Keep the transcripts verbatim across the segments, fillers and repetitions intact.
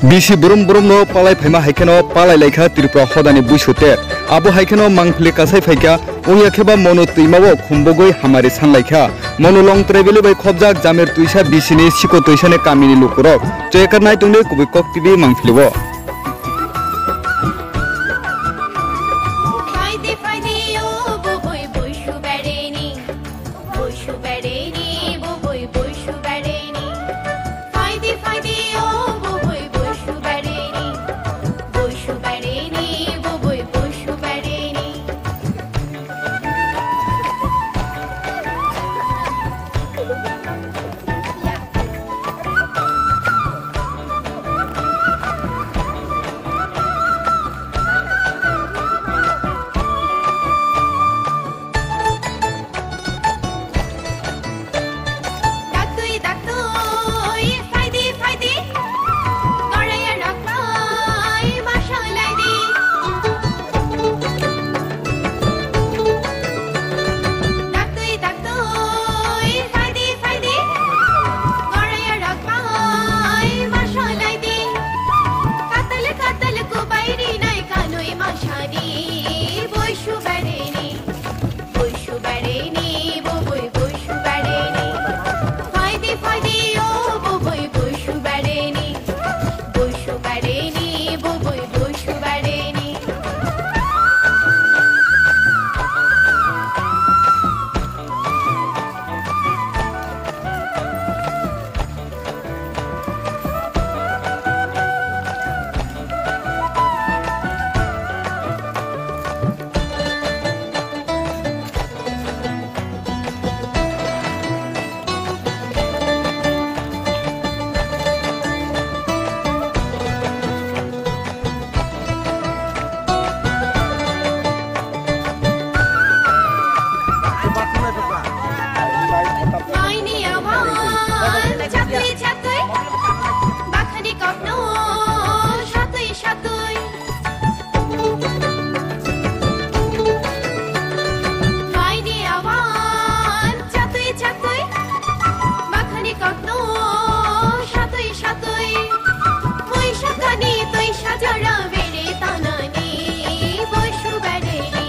Bisi brum brum no palai phaima hai kheno palai laikha Tripura hodani buisu ter. Abo hai kheno mangpili kasai phaikha, wngya kheba mono twima o khumbugwi hamari san laikha. Mono long traibili bai khobjak jamer twisa bisini siko twisani kamini lukurok. Chekar nai tongdi kubui kok T V mangpili o. Phaidi phaidi o bubui buisu bereni. Buisu bereni, bubui buisu bereni. Phaidi phaidi o bubui buisu bereni. Buisu bereni, bubui buisu bereni. Daktui, daktui, phaidi, phaidi, goraya raklai, ma solaidi. Daktui, daktui, phaidi, phaidi, goraya raklai, ma solaidi. Katal, katal, kubairi nai kanui ma shadi, buisu bereni. Buisu bereni, bubui buisu bereni. Phaidi, phaidi, o bubui buisu bereni. Buisu bereni, bubui buisu bereni. Maini awan chatwi chatwi, bakhani kokno shatwi shatwi. Maini awan chatwi chatwi, bakhani kokno shatwi shatwi. Mui sakani twi sajara bere tanani, buisu bereni.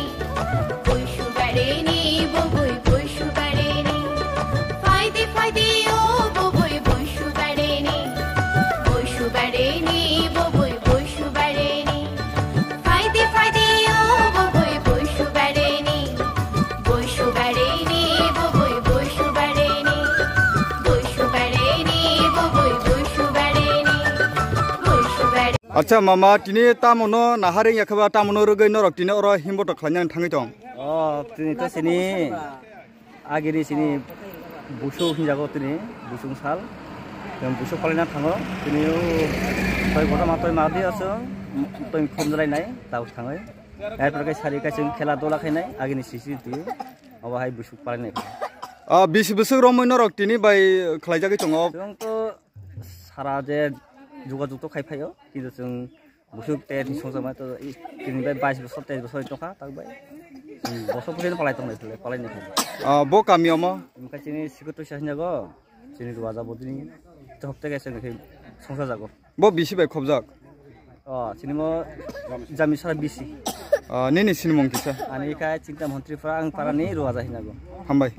Buisu bereni, bubui buisu bereni. Phaidi, phaidi, o bubui buisu bereni. Buisu bereni, bubui buisu bereni. Phaidi, phaidi, o bubui buisu bereni. Buisu bereni, bubui buisu bereni. Buisu bereni, bubui buisu bereni. Buisu bereni. Acha mama, tini tamo no nahareng yakhaba tamo no rwgwi norok tini oro himboto khlaina thangwi tong? O, tini to sini agini sini busu hinjago tini, busung sal. Yang busu palina thango, tini o toi gota ma toi ma di aso, toi khom jalai nai, tau thangwi. Erpor kai sari kai chwng khela dola khainai, agini sisi twi. Obo hai busu palai nai. Ah, bisi bwswk romwi norok tini bai khlaijagwi tongo? Chwng to sara je jogajog to khai phaio, kintu chwng busuk te ni songjakma to i tini bai bais bosor, teis bosor tongkha, tak bai. Chwng bosor bosor palai tongnai, palai nai. Ah, bo kami omo? Wngkha chini sikut twisa hinjago, chini ruaja bodini, to hokte kaisa wngkhe songsa jago. Bo bisi bai khobjak? O, sinimo jami sara bisi. Ah, nini sinimung kisa? Ani kha Chinta Montri Para, ang parani Ruaja hinago. Hambai.